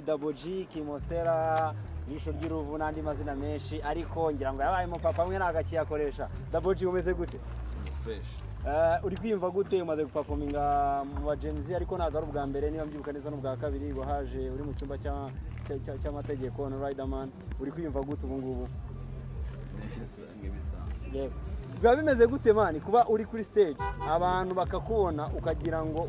Double G, Kimosera, Jisho ry'Uruvu n'andi mazina menshi, ariko ngira ngo yabaye umupapa amwe ntabwo akiyakoresha. Double G, umeze gute? Fresh. Uri kwiyumva gute umaze guperforminga mu ba Gen Z? Ariko ntabwo ari ubwa mbere, niba mbyibuka neza n'ubwa kabiri wahaje uri mu cyumba cy'amategeko na Riderman. Uri kwiyumva gute ubu ngubu? Nk'ibisanzwe. Yego. Biba bimeze gute, man, kuba uri kuri stage abantu bakakubona ukagira ngo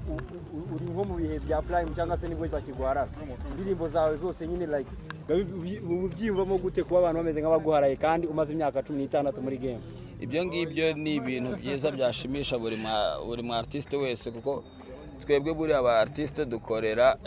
uri nko mu bihe bya prime cyangwa se nibwo bakiguharara indirimbo zawe zose nyine? Like biba uba ubyiyumvamo gute kuba abantu bameze nk'abaguharaye kandi umaze imyaka 16 muri game? Ibyo ngibyo ni ibintu byiza byashimisha buri mu artiste wese, kuko twebwe buriya aba artiste dukorera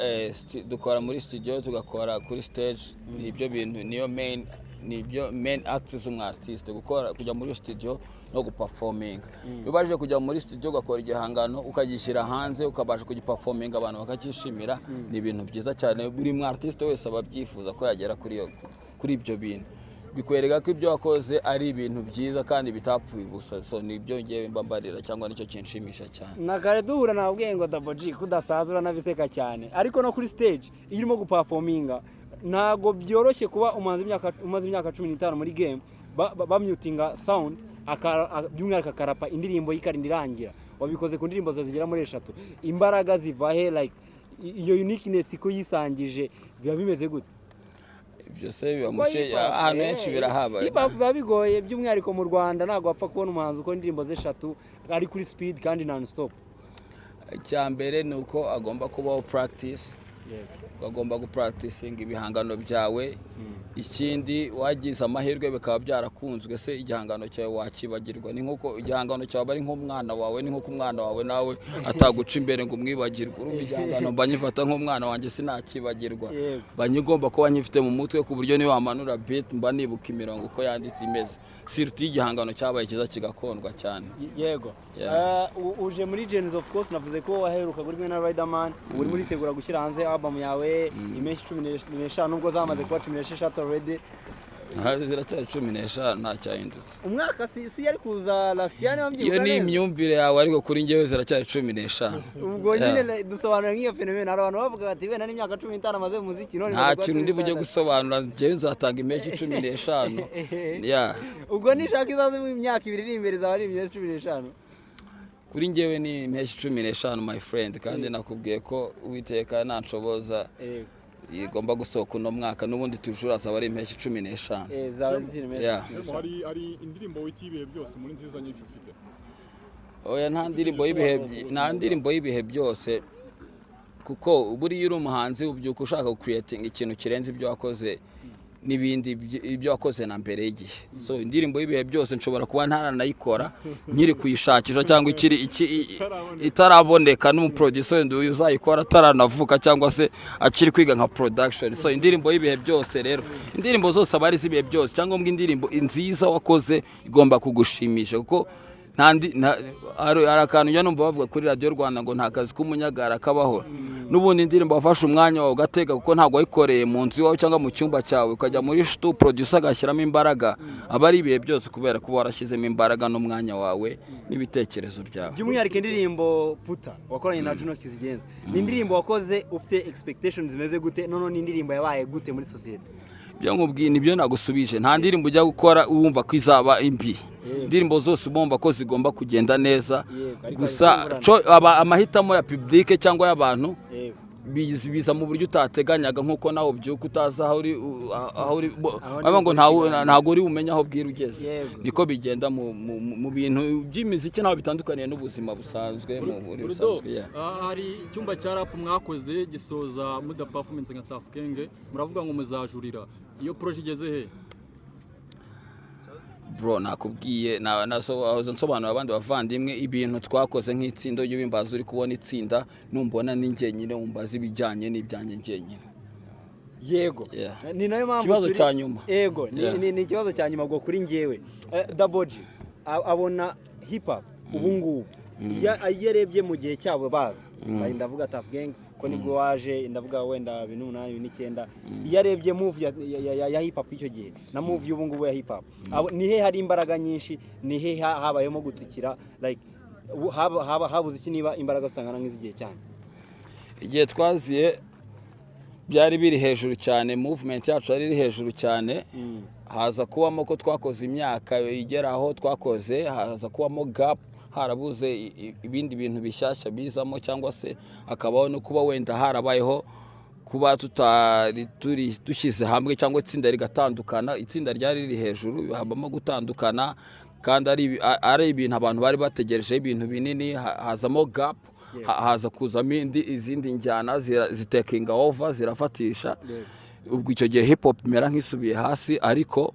dukora muri studio, tugakora kuri stage. Nibyo bintu, niyo main, nibyo main acts z'umu artiste: gukora, kujya muri studio no guperforminga. Iyo ubashije kujya muri studio ugakora igihangano, ukagishyira hanze, ukabasha kugiperforminga, abantu bakacyishimira, ni ibintu byiza cyane. Buri mu artiste wese aba abyifuza ko yagera kuri ibyo bintu. Bikwereka ko ibyo wakoze ari ibintu byiza kandi bitapfuye ubusa. So nibyo ngewe mba mbarira cyangwa nicyo kinshimisha cyane. Na kare duhura nabwiye ngo Double G kudasaza uranabiseka cyane, ariko no kuri stage iyo urimo guperforminga ntabwo byoroshye kuba umuhanzi umaze imyaka 15 muri game bamutinga sound, by'umwihariko akarapa indirimbo yikarinda irangira. Wabikoze ku ndirimbo zawe zigera muri eshatu. Imbaraga ziva he? Like iyo uniqueness ko yisangije, biba bimeze gute? Ibyo se biba mu ahantu henshi birahaba. Hip hop biba bigoye, by'umwihariko mu Rwanda ntabwo wapfa kubona umuhanzi ukora indirimbo ze eshatu ari kuri speed kandi non stop. Icya mbere ni uko agomba kubaho practice, agomba gupracticinga ibihangano byawe. Ikindi, wagize amahirwe bikaba byarakunzwe se, igihangano cyawe wakibagirwa? Ni nk'uko igihangano cyawe aba ari nk'umwana wawe, ni nk'uko umwana wawe nawe ataguca imbere ngo umwibagirwe. Urumva, igihangano mba nyifata nk'umwana wanjye, sinakibagirwa. Mba nyigomba kuba nyifite mu mutwe, ku buryo niyo wamanura beat mba nibuka imirongo uko yanditse imeze, surtout iyo igihangano cyabaye cyiza kigakundwa cyane. Yego. Yeah. Uje muri Gen Z, of course navuze ko waheruka uri kumwe na Riderman, uri muritegura gushyira hanze album yawe Impeshyi 15, nubwo zamaze kuba 16 already. Aha ziracyari 15, ntacyahindutse. Umwaka si yari kuza last year, niba Iyo mbyibuka ni neza. imyumvire yawe, ariko kuri njyewe ziracyari 15. Ubwo nyine dusobanura nk'iyo phénomène. Hari abantu bavuga bati wenda n'imyaka 15 amaze mu muziki none Nta imaze kuba kintu ndi bujye 16. gusobanura, njyewe nzatanga Impeshyi 15, yeah. Ubwo nishaka izaze mu myaka 2 iri imbere zaba ari imyaka 15. Kuri njyewe ni Impeshyi 15, my friend, kandi nakubwiye ko Uwiteka nanshoboza igomba gusohoka uno mwaka n'ubundi, tujura azaba ari Impeshyi 15. Zaba ziri impeshyi 15. Hari indirimbo wita ibihe byose muri nziza nyinshi ufite? Oya, nta ndirimbo y'ibihe byose, kuko buriya uri umuhanzi ubyuka ushaka gucreatinga ikintu kirenze ibyo wakoze n'ibindi ibyo wakoze na mbere y'igihe. So indirimbo y'ibihe byose nshobora kuba ntaranayikora, nkiri kuyishakisha cyangwa ikiri itaraboneka, n'umuproducer wenda uyu uzayikora ataranavuka cyangwa se akiri kwiga nka production. So indirimbo y'ibihe byose rero, indirimbo zose aba ari iz'ibihe byose, cyangwa ngo indirimbo nziza wakoze igomba kugushimisha, kuko hari akantu njya numva bavuga kuri Radiyo Rwanda ngo nta kazi k'umunyagara kabaho. N'ubundi indirimbo wafashe umwanya wawe ugatega, kuko ntabwo wayikoreye mu nzu iwawe cyangwa mu cyumba cyawe, ukajya muri stu, producer agashyiramo imbaraga, aba ari ibihe byose kubera kuba warashyizemo imbaraga n'umwanya wawe n'ibitekerezo byawe. By'umwihariko indirimbo Puta wakoranye na Juno Kizigenza, ni indirimbo wakoze ufite expectations zimeze gute? Noneho ni indirimbo yabaye gute muri sosiyete? Ibyo nkubwiye nibyo nagusubije. Nta ndirimbo ujya gukora wumva ko izaba imbi. Indirimbo zose uba wumva ko zigomba kugenda neza. Ariko Gusa hari amahitamo ya public cyangwa y'abantu biza mu buryo utateganyaga, nk'uko nawe ubyuka utazi aho uri Aho bavuga ngo ni ukuri. Ntabwo uri bumenye aho bwira ugeze. Niko bigenda mu bintu by'imiziki, ntaho bitandukaniye n'ubuzima busanzwe mu buri Burudo, busanzwe, yeah. hari icyumba cya rap mwakoze gisoza muda performance nka Tuff Gang, muravuga ngo muzajurira. Iyo projet igeze he? Bro, nakubwiye wahoze nsobanurira abandi bavandimwe ibintu twakoze nk'itsinda. Iyo ubimbaza uri kubona itsinda, numbona ni njyenyine wumbaza ibijyanye n'ibyanjye njyenyine. Yego. Yeah. Ni nayo mpamvu Ikibazo cya nyuma. Yego, Yeah. ni ikibazo cya nyuma. Ubwo kuri njyewe, Double G abona hip hop ubu ngubu, iyo arebye mu gihe cyabo baza bari, ndavuga Tuff Gang ko nibwo waje, ndavuga wenda 2008, 2009, iyo arebye move ya hip hop icyo gihe na move y'ubu ngubu ya hip hop, ni he hari imbaraga nyinshi? Ni he habayemo gutsikira? Like haba habuze iki niba imbaraga zitangana nk'iz'igihe cyanyu? Igihe twaziye Byari biri hejuru cyane, movement yacu yari iri hejuru cyane. Haza kubamo ko twakoze imyaka igera aho twakoze, haza kubamo gap, harabuze ibindi bintu bishyashya bizamo, cyangwa se hakabaho no kuba wenda harabayeho kuba tutari turi dushyize hamwe, cyangwa itsinda rigatandukana. Itsinda ryari riri hejuru, habamo gutandukana, kandi ari ibintu abantu bari bategereje, ibintu binini. Hazamo gap, haza kuzamo izindi njyana zitakinga over, zirafatisha. Ubwo icyo gihe hip hop imera nk'isubiye hasi, ariko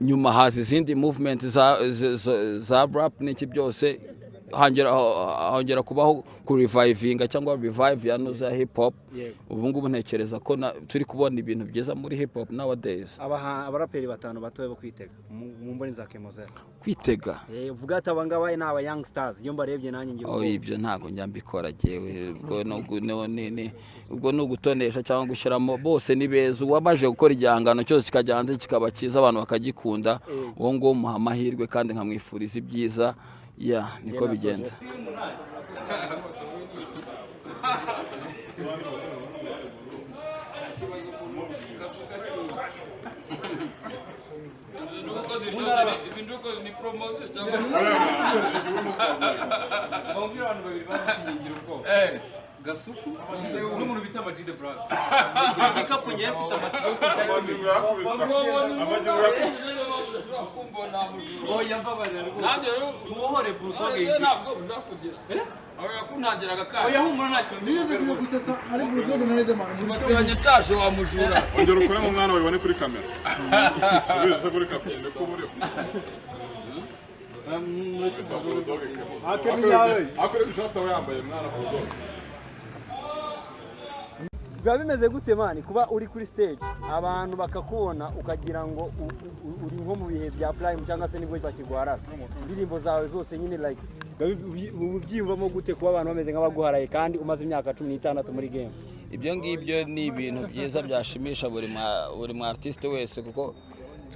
nyuma haza izindi movement za rap n'iki byose, hongera kubaho kurivivinga cyangwa revive ya noza hip hop. Ubu ngubu ntekereza ko turi kubona ibintu byiza muri hip hop nowadays. Abaraperi batanu batoya bo kwitega mu mboni za Kemozera? Kwitega? Uvuga ati aba ngaba ni aba young stars, iyo mbarebye nanjye ngira Oh, ubwoba. Ibyo ntabwo njya mbikora jyewe. Ubwo no gu- no- ni- ni- ubwo ni ugutonesha cyangwa gushyiramo. Bose ni beza. Uwabashije gukora igihangano cyose kikajya hanze kikaba cyiza, abantu bakagikunda, uwo nguwo muha amahirwe kandi nkamwifuriza ibyiza. Ya, niko bigenda. Bambwira abantu babiri bamukingira ubwoba, Gasuku n'umuntu bita Ama G The Black. Icyo gikapu ngewe mfite amatsiko y'uko cyari kimeze. Oya, mbabarira rwose, mubohore Bulldog yinjira. Oya, humura, nta kintu. Nigeze kujya gusetsa ari Bulldog na Riderman. Taje wa mujura. Ongera ukore mu mwana wibone kuri kamera, ubizi se kuri kamera ko buriho. Akore ishati aba yambaye mwana Bulldog. Biba bimeze gute, man, kuba uri kuri stage abantu bakakubona ukagira ngo uri nko mu bihe bya prime, cyangwa se nibwo bakiguharara indirimbo zawe zose nyine? Like biba uba ubyiyumvamo gute kuba abantu bameze nk'abaguharaye kandi umaze imyaka 16 muri game? Ibyo ngibyo ni ibintu byiza byashimisha buri mu artiste wese, kuko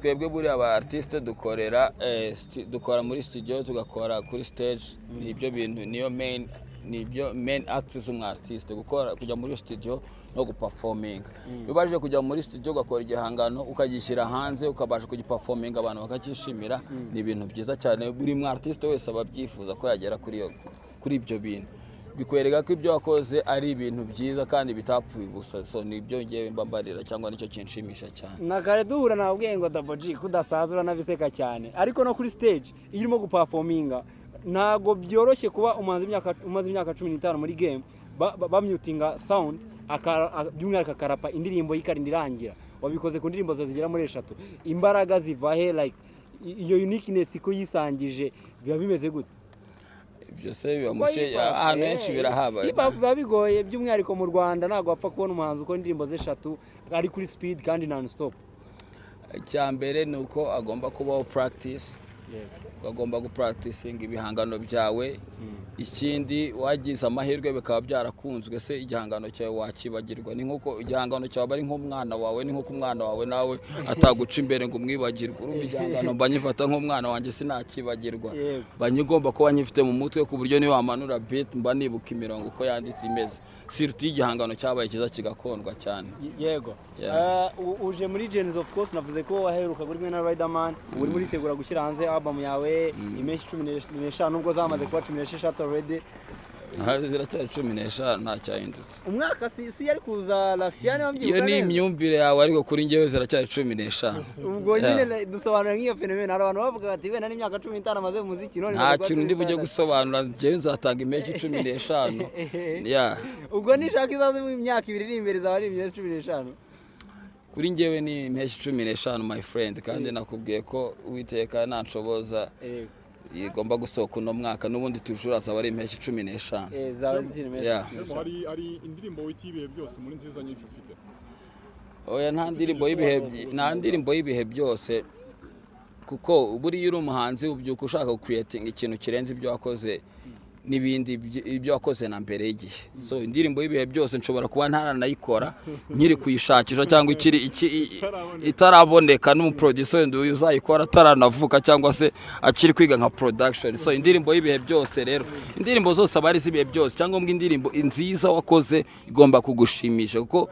twebwe buriya aba artiste dukorera dukora muri studio, tugakora kuri stage. Nibyo bintu, niyo main, nibyo main acts z'umu artiste: gukora, kujya muri studio no guperforminga. Iyo ubashije kujya muri studio ugakora igihangano, ukagishyira hanze, ukabasha kugiperforminga, abantu bakacyishimira, ni ibintu byiza cyane. Buri mu artiste wese aba abyifuza ko yagera kuri ibyo bintu. Bikwereka ko ibyo wakoze ari ibintu byiza kandi bitapfuye ubusa. So nibyo ngewe mba mbarira, cyangwa nicyo kinshimisha cyane. Na kare duhura nabwiye ngo Double G kudasaza uranabiseka cyane, ariko no kuri stage iyo urimo guperforminga ntago byoroshye kuba umuhanzi umaze imyaka 15 muri game bamyutinga sound, by'umwihariko akarapa indirimbo yikarinda irangira. Wabikoze ku ndirimbo zawe zigera muri eshatu. Imbaraga ziva he? Like iyo uniqueness ko yisangije, biba bimeze gute? Ibyo se biba mu ahantu henshi birahaba. Hip hop biba bigoye, by'umwihariko mu Rwanda ntabwo wapfa kubona umuhanzi ukora indirimbo ze eshatu ari kuri speed kandi non stop. Icya mbere ni uko agomba kubaho practice, agomba gupracticinga ibihangano byawe. Ikindi, wagize amahirwe bikaba byarakunzwe se, igihangano cyawe wakibagirwa? Ni nk'uko igihangano cyawe aba ari nk'umwana wawe, ni nk'uko umwana wawe nawe ataguca imbere ngo umwibagirwe. Urumva, igihangano mba nyifata nk'umwana wanjye, sinakibagirwa. Mba nyigomba kuba nyifite mu mutwe, ku buryo niyo wamanura beat mba nibuka imirongo uko yanditse imeze, surtout iyo igihangano cyabaye cyiza kigakundwa cyane. Yego. Yeah. Uje muri Gen-Z, of course navuze ko waheruka kuri kumwe na Riderman, uri muritegura gushyira hanze album yawe imenshi 15, nubwo zamaze kuba 16 already. Aha ziracyari 15, ntacyahindutse. Umwaka si yari kuza last year niba Iyo mbyibuka ni neza. imyumvire yawe, ariko kuri njyewe ziracyari 15. Ubwo nyine dusobanura nk'iyo phénomène. Hari abantu bavuga bati wenda n'imyaka 15 amaze mu muziki none Nta imaze kuba kintu ndi bujye 16. gusobanura, njyewe nzatanga impeshyi 15, yeah. Ubwo nishaka izaze mu myaka 2 iri imbere zaba ari imyaka 15. Kuri njyewe ni impeshyi 15, my friend, kandi nakubwiye ko Uwiteka nanshoboza igomba gusohoka uno mwaka n'ubundi, tujura azaba ari impeshyi 15. Zaba ziri menshi. Yeah. Hari indirimbo wita ibihe byose muri nziza nyinshi ufite? Oya, nta ndirimbo y'ibihe byose, kuko buriya uri umuhanzi ubyuka ushaka gucreatinga ikintu kirenze ibyo wakoze n'ibindi ibyo wakoze na mbere y'igihe. So indirimbo y'ibihe byose nshobora kuba ntaranayikora, nkiri kuyishakisha, cyangwa ikiri itaraboneka, n'umuproducer wenda uyu uzayikora ataranavuka, cyangwa se akiri kwiga nka production. So indirimbo y'ibihe byose rero, indirimbo zose aba ari iz'ibihe byose, cyangwa ngo indirimbo nziza wakoze igomba kugushimisha, kuko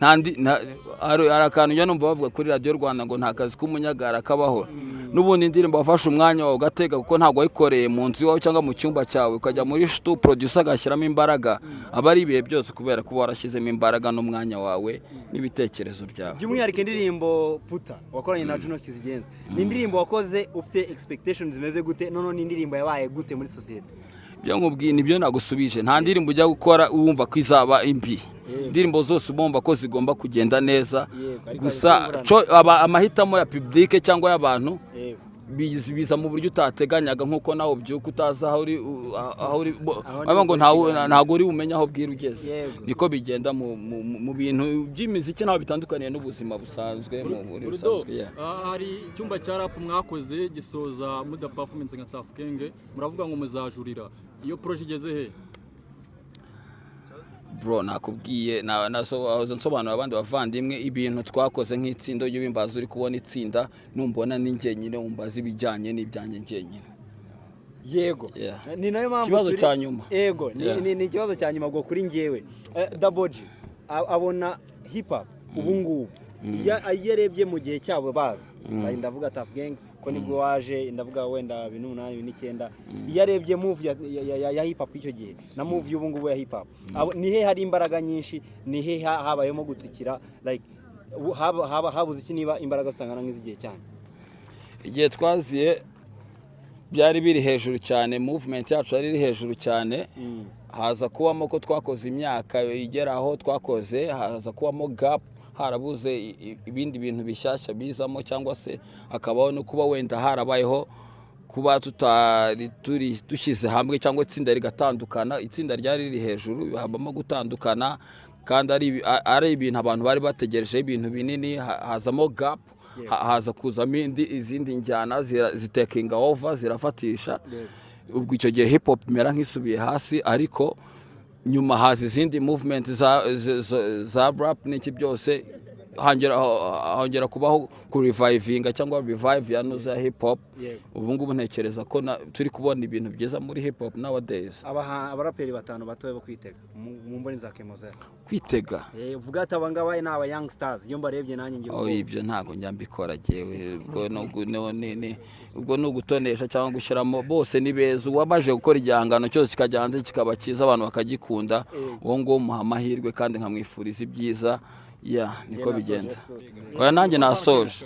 Nta hari akantu njya numva bavuga kuri Radiyo Rwanda ngo nta kazi k'umunyagara kabaho. N'ubundi indirimbo wafashe umwanya wawe ugatega, kuko ntabwo wayikoreye mu nzu iwawe cyangwa mu cyumba cyawe, ukajya muri stu, producer agashyiramo imbaraga, aba ari ibihe byose kubera kuba warashyizemo imbaraga n'umwanya wawe n'ibitekerezo byawe. By'umwihariko indirimbo Puta wakoranye na Juno Kizigenza, ni indirimbo wakoze ufite expectations zimeze gute? Noneho ni indirimbo yabaye gute muri sosiyete? Ibyo nkubwiye nibyo nagusubije. Nta ndirimbo ujya gukora wumva ko izaba imbi. Indirimbo zose uba wumva ko zigomba kugenda neza. Ariko Gusa hari amahitamo ya public cyangwa y'abantu biza mu buryo utateganyaga, nk'uko nawe ubyuka utazi aho uri Aho bavuga ngo ni ukuri. Ntabwo uri bumenye aho bwira ugeze. Niko bigenda mu bintu by'imiziki, ntaho bitandukaniye n'ubuzima busanzwe mu muri Bulldo, busanzwe, yeah. hari icyumba cya rap mwakoze gisoza muda performance nka Tuff Gang, muravuga ngo muzajurira. Iyo projet igeze he? Bro, nakubwiye nahoze nsobanurira abandi bavandimwe ibintu twakoze nk'itsinda. Iyo ubimbaza uri kubona itsinda, numbona ni njyenyine, wumbaza ibijyanye n'ibyanjye njyenyine. Yego. Yeah. Ni nayo mpamvu Ikibazo cya nyuma. Yego, Yeah. ni ikibazo cya nyuma ubwo kuri njyewe. Double G abona hip hop ubu ngubu, iyo arebye mu gihe cyabo baza. Ari ndavuga Tuff Gang ko nibwo waje, ndavuga wenda 2008, 2009. Iyo arebye move ya hip hop icyo gihe na move y'ubu ngubu ya hip hop, ni he hari imbaraga nyinshi? Ni he habayemo gutsikira? Like haba habuze iki niba imbaraga zitangana nk'iz'igihe cyanyu? Igihe twaziye byari biri hejuru cyane, movement yacu yari iri hejuru cyane. Haza kubamo ko twakoze imyaka igera aho twakoze, haza kubamo gap, harabuze ibindi bintu bishyashya bizamo, cyangwa se hakabaho no kuba wenda harabayeho kuba tutari turi dushyize hamwe, cyangwa itsinda rigatandukana. Itsinda ryari riri hejuru, habamo gutandukana, kandi ari ibintu abantu bari bategereje, ibintu binini. Hazamo gap, haza kuzamo izindi njyana zitakinga over, zirafatisha. Ubwo icyo gihe hip hop imera nk'isubiye hasi, ariko nyuma haza izindi movement za rap n'iki byose, hongera kubaho kurivivinga cyangwa revive ya nuza ya hip hop. Ubu ngubu ntekereza ko turi kubona ibintu byiza muri hip hop nowadays. Abaraperi batanu batoya bo kwitega mu mboni za Kemozera? Kwitega? Vuga ati aba ngaba ni aba young stars, iyo mbarebye nanjye ngira Oh, ubwoba. Ibyo ntabwo njya mbikora jyewe. Ubwo ni ugu- no- ni- ni- ubwo ni ugutonesha cyangwa gushyiramo. Bose ni beza. Uwamaze gukora igihangano cyose kikajya hanze kikaba cyiza, abantu bakagikunda, uwo nguwo muha amahirwe kandi nkamwifuriza ibyiza. Ya, niko bigenda. Oya, nanjye nasoje.